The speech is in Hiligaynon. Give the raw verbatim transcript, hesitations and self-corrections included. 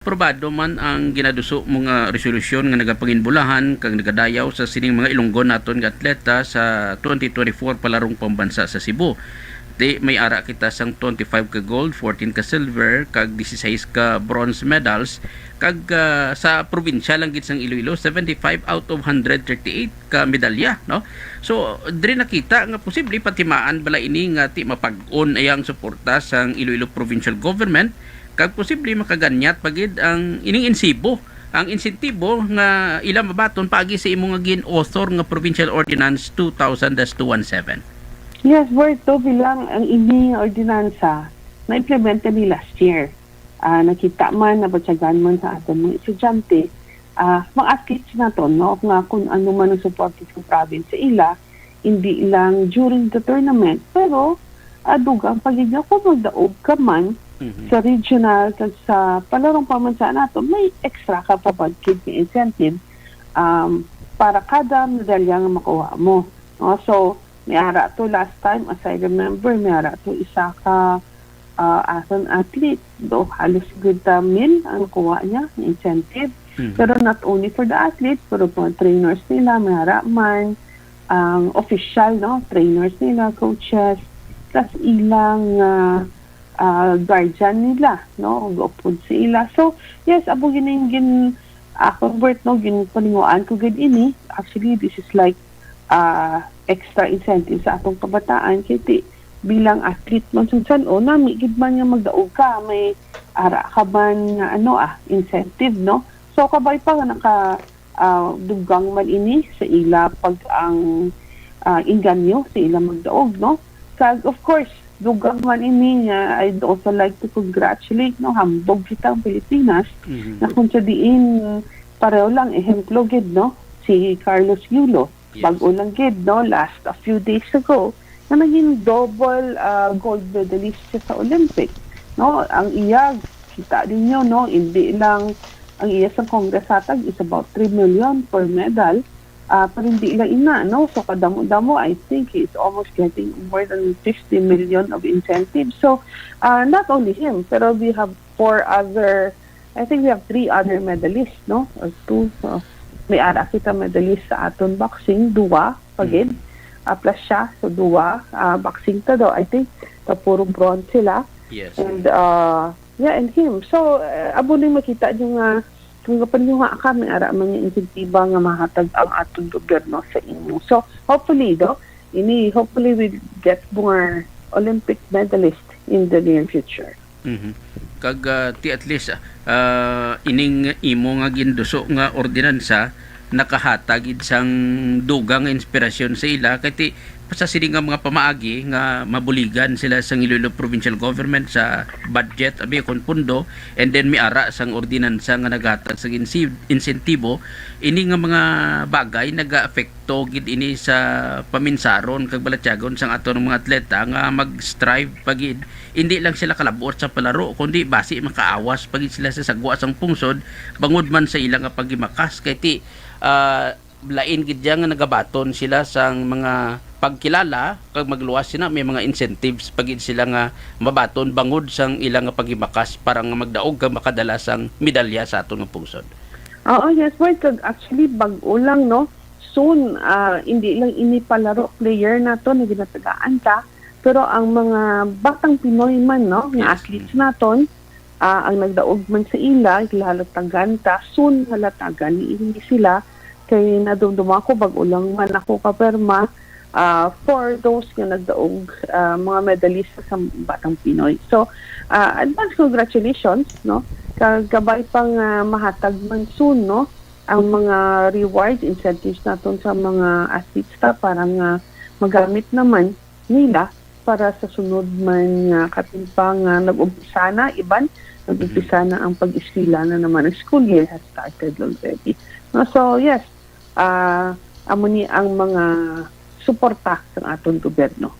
Aprobado man ang ginaduso mo nga resolusyon nga nagapanginbulahan kag nagadayaw sa sining mga Ilonggo naton nga atleta sa twenty twenty-four Palarong Pambansa sa Cebu. Di may ara kita sang twenty-five ka gold, fourteen ka silver, kag disisais ka bronze medals, kag, ah, sa probinsya lang gid sang Iloilo, seventy-five out of hundred thirty-eight ka medalya, no? So, diri nakita nga posible patimaan bala ini nga ti mapag-on iyang suporta sang Iloilo Provincial Government, kag posible makaganyat pa gid ang ining insibo, ang insentibo nga ila mabaton paagi sa imo nga gin-author nga Provincial Ordinance two thousand dash two one seven. Yes, Berto, bilang ang ini nga ordinansa, na-implementa ni last year. Ah, nakita man, nabatyagan man sa aton mga estudyante, ah, mga athletes naton, no, nga kung ano man ang suporta sa province sa ila, hindi lang during the tournament, pero, ah, dugang pa gid nga kung magdaog ka man Mhm. sa regional kag sa Palarong Pambansa nato, may extra ka pa ba gid nga incentive, um, para kada medalya nga makuha mo, no? So, may ara to last time, as I remember, may ara to isa ka, ah, aton athlete. Do, halos gud ta mil ang nakuha niya, nga incentive. Mhm. Pero not only for the athlete, pero mga trainers nila, may ara man, ang official, no, trainers nila, coaches, plus ilang, ah, ah, guardian nila, no, ug upod sa ila. So, yes, amo gid ang gin-, akong worth, no, ginpalinguan ko gid ini. Actually, this is like, ah, extra incentive sa atong kabataan, kay ti, bilang athlete man sa san-o, nami gid man nga magdaog ka, may ara ka man nga, ano, ah, incentive, no? So, kabay pa nga naka, ah, dugang man ini sa ila pag ang, ah, inganyo sa ila magdaog, no? Kag, of course, dugang man ini nga I'd also like to congratulate, no, hambog kita ang Pilipinas, Mhm. na kung sa diin pareho lang, ehemplo gid, no, si Carlos Yulo. Yes. Bag-o lang gid, no, last a few days ago, na naging double, ah, gold medalist siya sa Olympic, no? Ang iya, kita ninyo, no, hindi lang ang iya sa Congress hatag is about three million per medal. Ah, pero hindi lang ina, no? So, kadamo-damo, I think he is almost getting more than fifty million of incentive. So, ah, not only him, pero we have four other, I think we have three other medalists, no? Or two. So, may ara kita medalist sa aton boxing, duwa pa gid. Mm. Ah, plus siya, so duwa. Ah, boxing ta daw, I think, ta puro bronze sila. Yes. And, ah, yeah, and him. So, uh, amo ni makita niyo nga, kung kapaninguha ka, may ara man nga insentiba nga mahatag ang aton gobyerno sa imo. So, hopefully, do, ini, hopefully we get more Olympic medalists in the near future. Mhm. Kag, ah, ti at least, ah, ining imo nga ginduso nga ordinansa nakahatag gid sang dugang nga inspirasyon sa ila, kay ti, sa sini nga mga pamaagi nga mabuligan sila sang Iloilo Provincial Government sa budget, abi kon pondo, and then may ara sang ordinansa nga naghatag sang insi-, insentibo, ini nga mga bagay nagaapekto gid ini sa paminsaron kag balatyagon sang aton mga atleta nga mag-strive pa gid. Hindi lang sila kalabot sa palaro, kundi basi makaawas pa gid sila sa sagwa sang pungsod, bangod man sa ila nga paghimakas. Kay ti, ah, lain gid dyan nga nagabaton sila sang mga pagkilala, kag magluwas sila, may mga incentives pa gid sila nga mabaton bangod sang ila nga paghimakas para nga magdaog kag makadala sang medalya sa aton nga pungsod. Oo, yes, Boy. Kag actually, bag-o lang, no? Soon, ah, hindi lang ini palaro player nato na ginatagaan ta, pero ang mga batang Pinoy man, no, nga Yes. athletes naton, ah, ang nagdaog man sa ila, halatagan ta, soon halatagan ni ini sila, kay nadumduma ko, bag-o lang man ako kapirma, ah, for those nga nagdaog, ah, mga medalist sa batang Pinoy. So, ah, advance congratulations, no? Kag kabay pa nga mahatag man soon, no, ang mga rewards, incentives naton sa mga athletes ta para nga magamit naman nila para sa sunod man nga katimpang nga nag-umpisa na, iban nag-umpisa na ang pag-eskwela na naman. Ang school year has started already. No, so, yes, ah, amo ni ang mga suporta sa aton gobyerno.